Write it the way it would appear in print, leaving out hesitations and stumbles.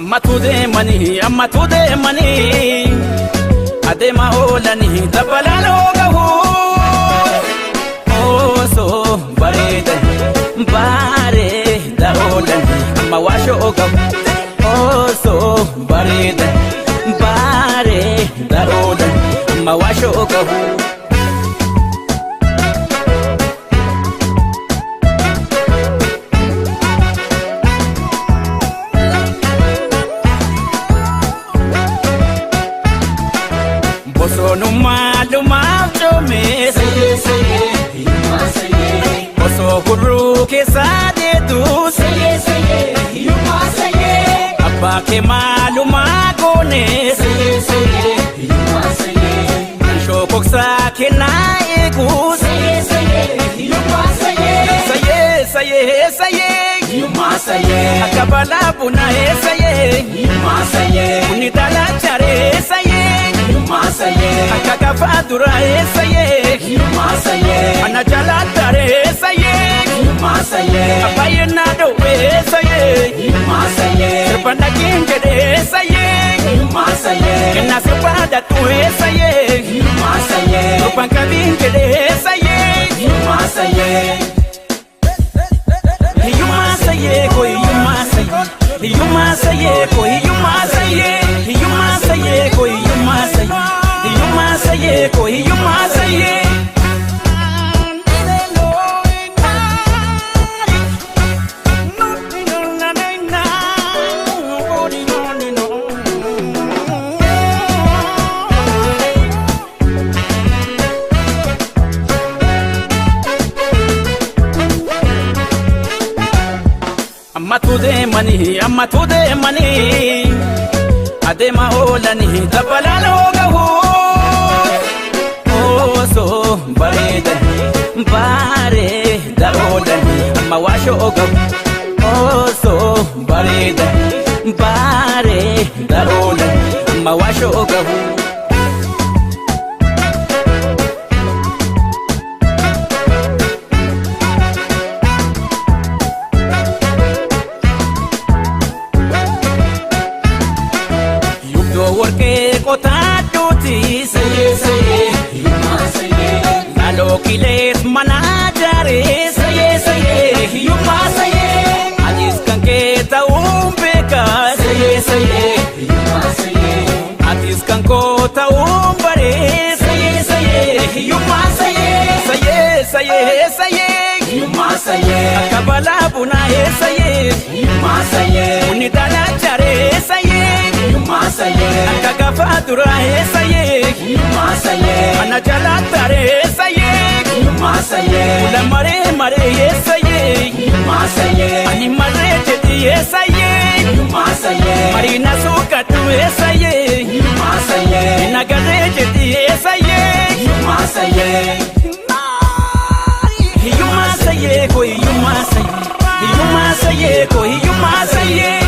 Ammatu deemanii, ammatu deemanii, adeema oolanii dabbalaan gahu. Osoo bareedan bareeda oolan amma waashoo gahu. Osoo bareedan bareeda oolan amma waashoo gahu. Bosonummaa lumaaf coomee osoo hurruu keessaa deetu, abbaa kee maalumaa goone shookoksaa kennaa eegus. Sayyee sayyee sayyee, akka balaa bunaa sayyee, bunni dalachaaree sayyee, akka gafaa duraa sayyee, ana jalaa taree sayyee, abbaay'ee naa dhoowwee sayyee, sirba dhagiin jedhee sayyee, kennaa sirba dattuu sayyee, durbaan qabiin jedhee sayyee. Hiyyummaa sayyee ko, hiyyummaa sayyee, hiyyummaa sayyee ko, hiyyummaa sayyee, hiyyummaa sayyee ko, hiyyummaa sayyee, hiyyummaa sayyee ko, hiyyummaa sayyee. Ammatu deemanii, ammatu deemanii, adeema oolanii dabbalaan gahu. Osoo bareedan bareeda oolan amma waashoo gahu. Osoo bareedan bareeda oolan amma waashoo gahu. Yubdoo warqee qotaadhuuti, laaloo qilees mana jaaree sayyee sayyee, hiyyummaa sayyee, anis kan kee ta'uun beeka sayyee sayyee, atis kan koo ta'uun baree sayyee sayyee, hiyyummaa sayyee, sayyee sayyee sayyee, akka balaa bunaa sayyee, bunni dalachaaree sayyee, akka gafaa duraa sayyee, ana jalaa taree sayyee, kula maree maree sayyee, ani maree jedhii sayyee, mariina suuqadhu sayyee, nagarree jedhii sayyee. Hiyyummaa sayyee ko, hiyyummaa sayyee, hiyyummaa sayyee ko, hiyyummaa sayyee,